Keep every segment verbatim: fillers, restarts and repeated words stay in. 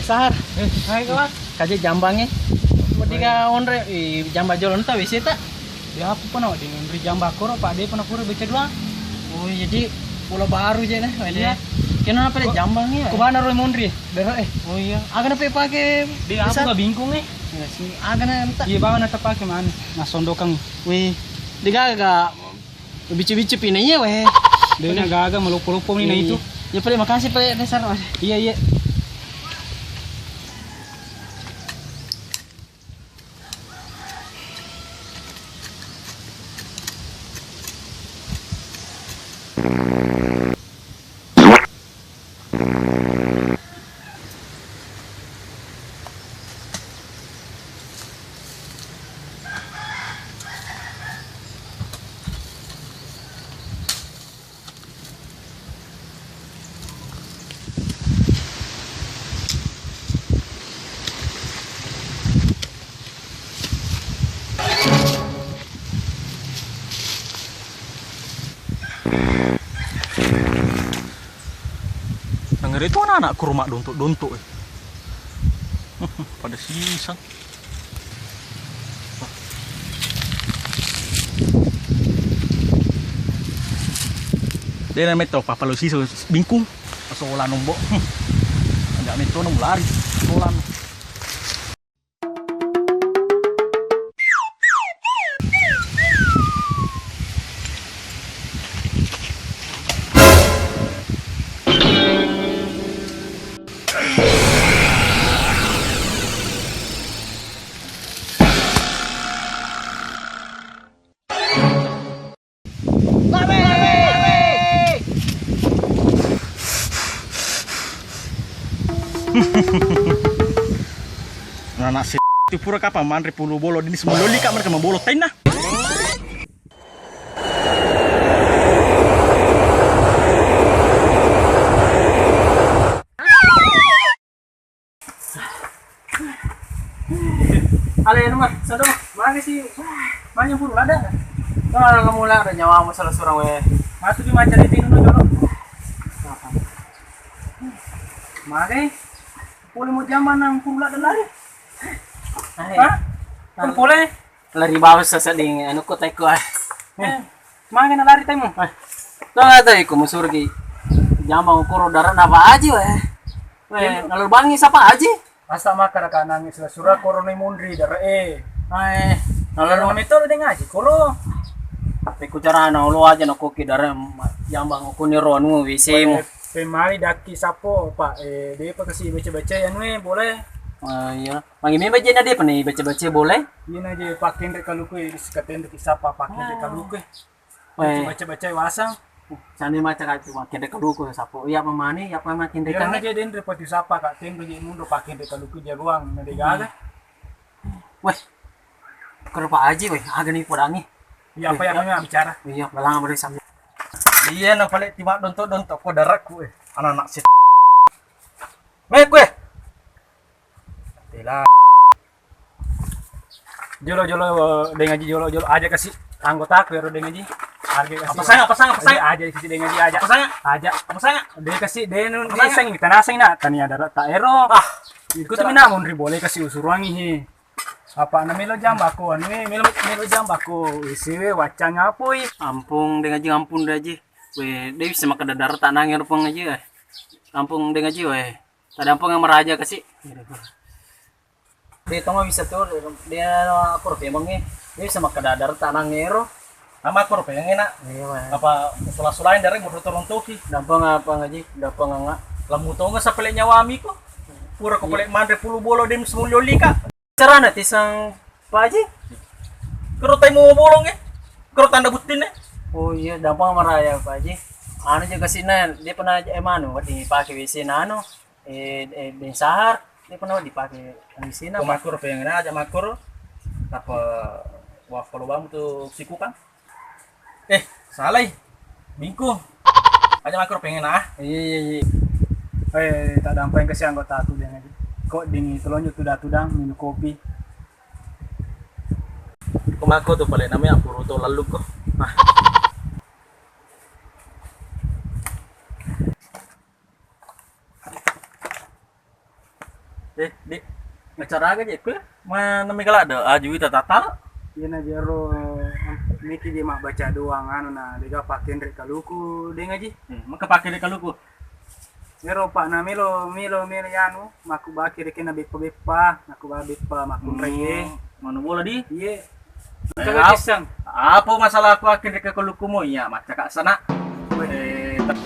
Sahar. Eh, hai kawan. Kaje jambangnge. Mendinga onre, eh, jamba jolo nta W C ta. Dia apa pun awak dengan ri jamba koro, Pak, dia pernah pura baca doang. Oh, jadi bola baru je nah. Iya. Kenapa deh jambangnge? Kemana Roy Mondri? Dero eh. Oh iya. Aga na pe pake. Dia apa gak bingkung eh? Iya sih. Aga na nta. Iya, bawa na tepake mana? Nah, sondokan. Wih, digaga. Bicu-bicu pina iya weh. Dena gaga maloppo-loppo ni na itu. Ya pale makasih pale dasar. Iya, iya. Nangere tu anak-anak ke rumah dontok-dontok eh. Pada sisang. Dena metto papalo siso bingkung. Aso ola nombok. Ada metto nom lari. Ola. Anak se-, tu pura kapang manre pulu bolo, dini semua loli kak mereka mabolo tainna. Ale, anu mah, sodo, mane si, mane puru lada. Kalau kamu lah ada nyawa masalah seorang weh. Masuk di macam itu dulu dulu. Mane, boleh mau zaman nang puru lada lari. Hah? Kan boleh. Lari bawa seseding, anu kota iku ah. Eh, mane na lari temu? Eh, to ada iku musurgi. Jambang ukuro darat apa aja weh. Weh, lalu bangi siapa aja? Asa makkada ka nangis la sura korona mundri dare e. Ae, nalero mito de ngaji koro. Pekku carana olo aja nakoki dare ma-, jambang okoni ro anu W C mu. Pemali dakki sapo, Pak, eh, depa kasi baca-baca anu e boleh. Oh iya. Magi memang jena depa ni baca-baca boleh. Ina je pakenre kaluku e, sikatenre kisapa pakenre kaluku e. Weh. Baca-baca wasang. Sani maca ka cuma kende kaluku sapo. Iya pamani, iya pamani kende. Iya kan aja den repoti sapa kak tem bagi mundur pakai de kaluku jagoang na de gaga. Weh. Kero Pak Haji weh, aga ni podangi. Iya apa yang mana bicara? Iya, balang beri sambil. Iya na pale tiba dontok-dontok ko darakku eh. Anak-anak sih. Meh kue. Tela. Jolo jolo deng aji jolo jolo aja kasi anggotaku ero deng aji. Harga kasi. Apa sangat, apa sangat, apa sangat? Aja kasi deng aji aja. Apa sangat? Aja. Apa sangat? De kasi de nun de seng tanaseng na tania darat ta ero. Ah. Ikut mina mun ri boleh kasi usurangi he. Apa na melo jambako anu e melo melo jambako isiwe wacang apoi. Ampung deng aji ampung deng aji. Weh, de bisa makkeda darat ta nang ero pong aji. Ampung deng aji weh. Tadampeng maraja kasi. De tong bisa tu dia akur pemengnge. Dia bisa makkeda darat tanang ero. Ama akur pemengnge nak. Iya. Apa sula-sulain dari mau turun toki. Dampeng apa ngaji? Dampeng nga. Lamu tonga sapele nyawami ko. Pura ko pele manre pulu bolo dem semulio lika. Carana tisang Pak Haji. Kero tai mau bolong e. Kero tanda buttin e. Oh iya, dampeng maraya Pak Haji. Anu je kasina dia pernah eh manu di pakai W C nano. Eh, eh, bensahar, ini pernah dipakai di sini apa? Makkur pengen aja makkur. Apa wah kalau bang tu sikukang? Eh, salai. Bingkung. Aja makkur pengen ah. Iya, iya, iya. Eh, tak dampeng ke si anggota aku dengan kok dingin telonjuk tudah-tudang minum kopi. Kok makkur tu paling namanya aku ruto lalu kok. Ah. Acara aga je' ko? Mana mega ladde' aju wita tatala? Iyana jero meki je mabbaca doang anu na dega pakkenre' kaluku deng aji. Hmm, maka pakkenre' kaluku. Ero pa' na melo, melo, melo yanu, makku baki rekena beppa-beppa, makku ba beppa makkunrai e. Hmm, manu bola di? Iye. Eh, Coba ap-, pisang. Apa masalah aku akhir ke kelukumu? Iya, macca kak sana. Weh. Eh, ta-,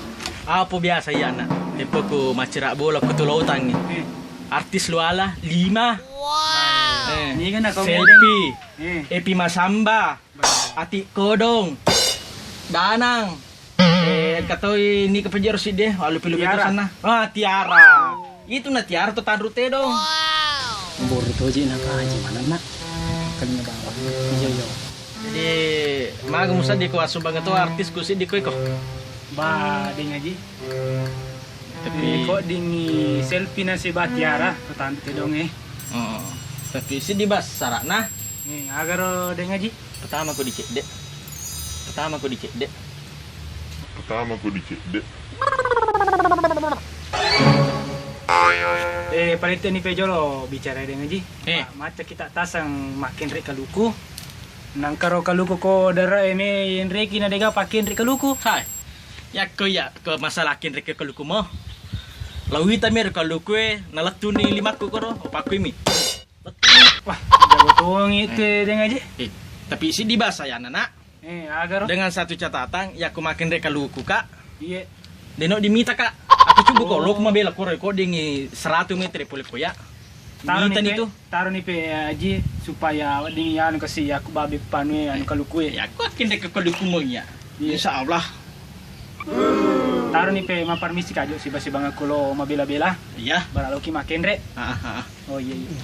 apa biasa iya, nak? Teppo ku macera bola, ku tu lautan ni. Eh. Artis luala, lima. Wow. Eh, Ini kan aku selfie. Eh. Epi Masamba. Ati Kodong, Danang. Eh, katoi ni kepejero sidde, alupi-lupi Tiara. Sana. Ah, Tiara. Itu na Tiara to tanru tedong. Boru toji na kaji mana nak? Kalinya bawang. Iya, iya. Jadi, maga musa di ko asumbang to artis ku siddi ko iko. Ba, deng aji. Tapi Eh, kok dingi selfie na si ba Tiara, ko tanru tedong e. Oh, tapi siddi bas sarakna. Eh, agaro deng aji. Pertama ko dicedde. Pertama ko dicedde. Pertama ko dicedde. Eh, palette ni pejolo bicara deng aji. Eh. Ma-, macca kita tasang makkenre kaluku. Nangkaro kaluku ko dara e me yenreki na dega pakkenre kaluku. Hai. Yakko iya ko masalah kenre kaluku mo. Lawita mi ro kaluku e, nalettuni limakku koro, opakkui mi. Wah, jago tongi te deng aji. Eh, tapi siddi basa ya, Nana. Eh, agaro. Dengan satu catatan, yakko makkenre kaluku, Kak. Iye. Deno dimita, Kak. Aku coba ko, Oh. lo ku mabela koro ko dingi seratu meter pole ko ya. Taro Mita ni ni pe, tu. Taro ni pe, eh, aji supaya wedding ya anu kasi aku babe panu e, anu kaluku e. Ya, aku akin dek kaluku mo ya. Iya. Insya Allah. Taro ni pe maparmisi kajo siba-sibang aku lo mabela-bela. Iya. Bara lo ki makenre. Ah, ah, ah. Oh iya, iya.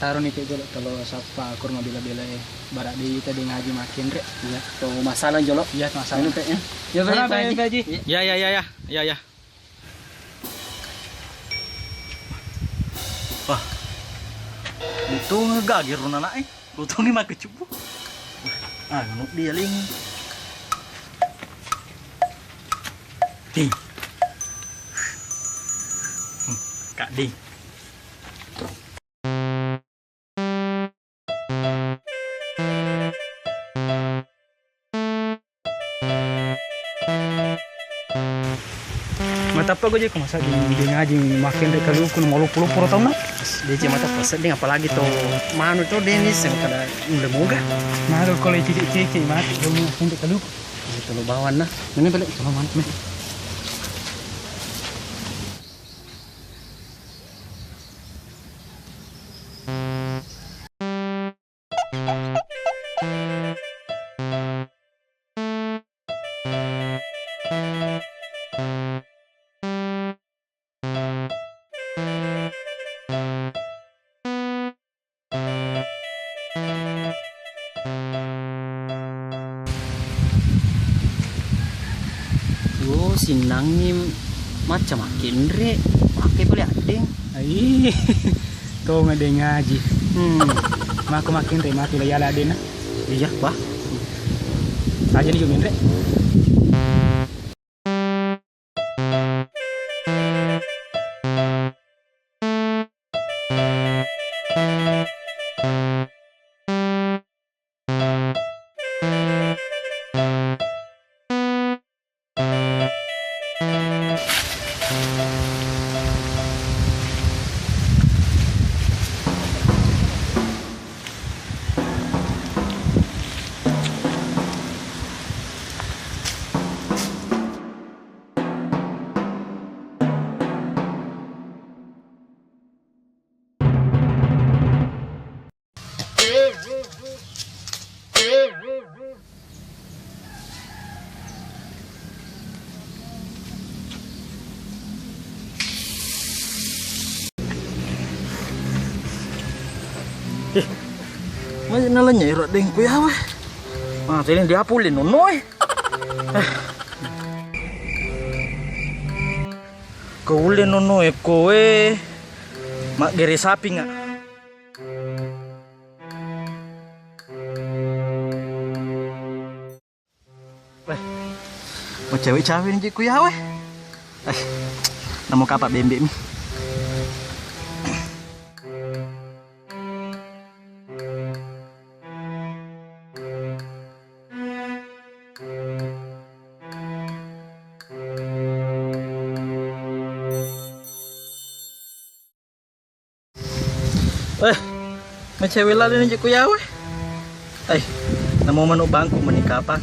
Taro ni pe jolo tolo sappa akur mabela-bela e. Bara de ita de ngaji makenre. Iya. To masalah jolo. Iya, to masalah. Anu pe ya. Ya, Mana baik, pe, Pak Haji. Pak Haji? Ya, ya, ya, ya. Ya, ya. Wah. Untung gage ro nana e. Untung ni makkecubbu. Ah, nanu dia ling. Ding. Hmm, Kak Ding. Matappa ko je ko masa di, di ngaji makenre kaluku no maloppo-loppo ro taunna. Dece matappa sedding apalagi to manu to denis yang kada muda moga. Manu ko le cicik-cicik mati do makenre kaluku. Itu lo bawanna. Ini balik sama mana? Wo, sinnangngi macca makkenre, makke pole addeng. Ai, to madeng aji. Hmm, mako makkenre matu la yala addena. Iya, Bah. Aja ni jo menre. Eh, mai nalanya iro deng ku yawe. Ah, tadi dia pulin nono eh. Eh. Ko ulle nono e koe maggere sapinga. Weh, macawe-cawe ni jikku yawe. Eh, namo kapa bembe mi. Macawe ladde ni je ku yawe. Ai, namo manu bangku mani kapang.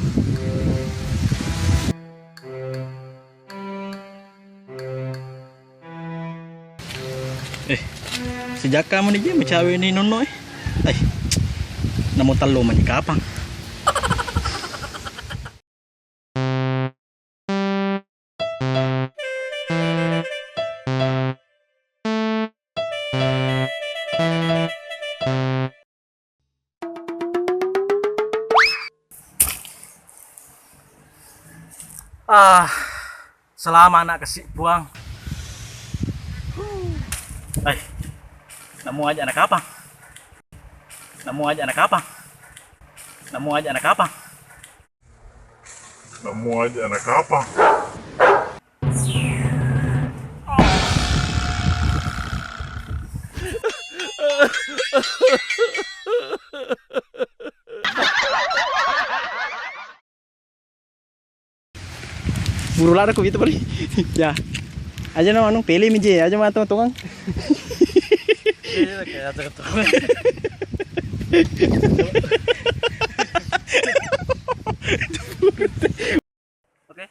Eh, sejak kamu ni je macawe ni nonno eh. Ai, namo tello mani kapang. Ah, selama anak kesi puang. Ai, namu aja anak apa? Namu aja anak apa? Namu aja anak apa? Namu aja anak apa? Buru ladde ko itu beli. Ya. Aja na anu pele mi je, aja ma tong-tongang. Iya, kayak tong-tongang. Oke.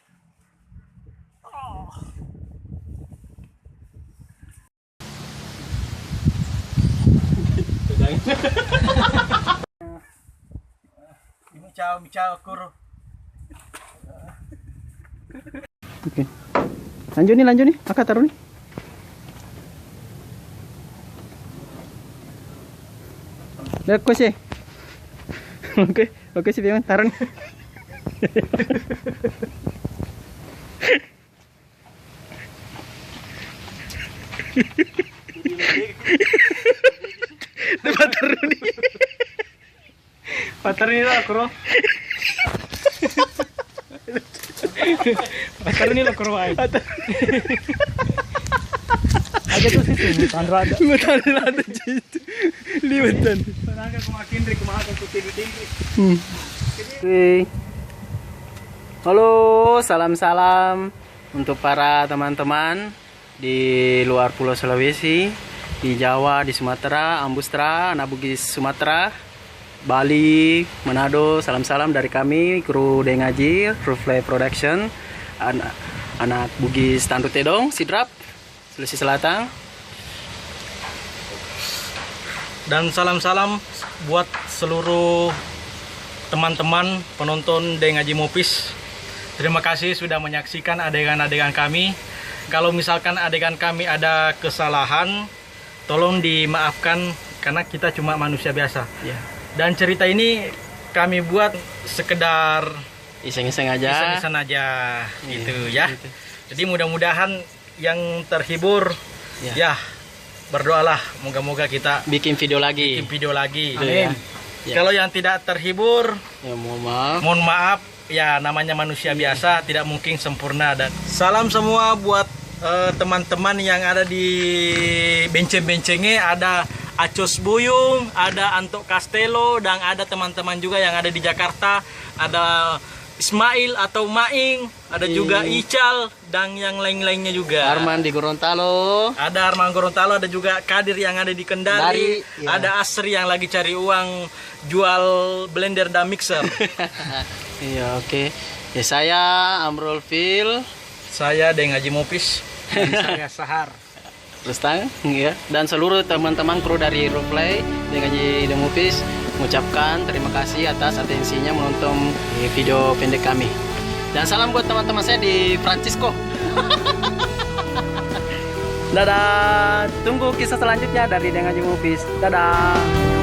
Micau, micau, kuru. Oke. Lanjut nih, lanjut nih. Aka taruh nih. Lihat kok sih. Oke, oke sih, Pian, taruh nih. Paterni. Paterni lo kuro. Paterni lo kuro ai. Aja tuh sih, tanra ada. Tanra ada. Liwetan. Oke. Halo, salam-salam untuk para teman-teman di luar Pulau Sulawesi, di Jawa, di Sumatera, Ambustra, anak Bugis Sumatera, Bali, Manado, salam-salam dari kami, kru Dengaji, Rufle Production, an-, anak Bugis Tanru Tedong, Sidrap. Sulawesi Selatan. Dan salam-salam buat seluruh teman-teman penonton Dengaji Movies. Terima kasih sudah menyaksikan adegan-adegan kami. Kalau misalkan adegan kami ada kesalahan, tolong dimaafkan karena kita cuma manusia biasa. Ya. Dan cerita ini kami buat sekedar iseng-iseng aja. Iseng-iseng aja. Iya, gitu ya. Gitu. Jadi mudah-mudahan yang terhibur, ya, ya, berdoalah, moga-moga kita bikin video lagi. Bikin video lagi. Gitu ya. Amin. Ya. Kalau yang tidak terhibur, ya, mohon maaf. Mohon maaf, ya, namanya manusia, iya, biasa, tidak mungkin sempurna. Dan salam semua buat, eh, teman-teman yang ada di benceng-bencengnya, ada Acos Buyung, ada Anto Castello, dan ada teman-teman juga yang ada di Jakarta, ada Ismail atau Maing, ada juga, iya, Ical, dan yang lain-lainnya juga. Arman di Gorontalo. Ada Arman Gorontalo, ada juga Kadir yang ada di Kendari, Kendari, iya, ada Asri yang lagi cari uang jual blender dan mixer. Iya, oke. Ya, saya Amrul Fil. Saya Deng Haji Mopis. Dan saya Sahar. Rustang, ya, dan seluruh teman-teman kru dari Roleplay dengan The Movies mengucapkan terima kasih atas atensinya menonton, eh, video pendek kami. Dan salam buat teman-teman saya di Francisco. Dadah, tunggu kisah selanjutnya dari Dengan Movies. Dadah.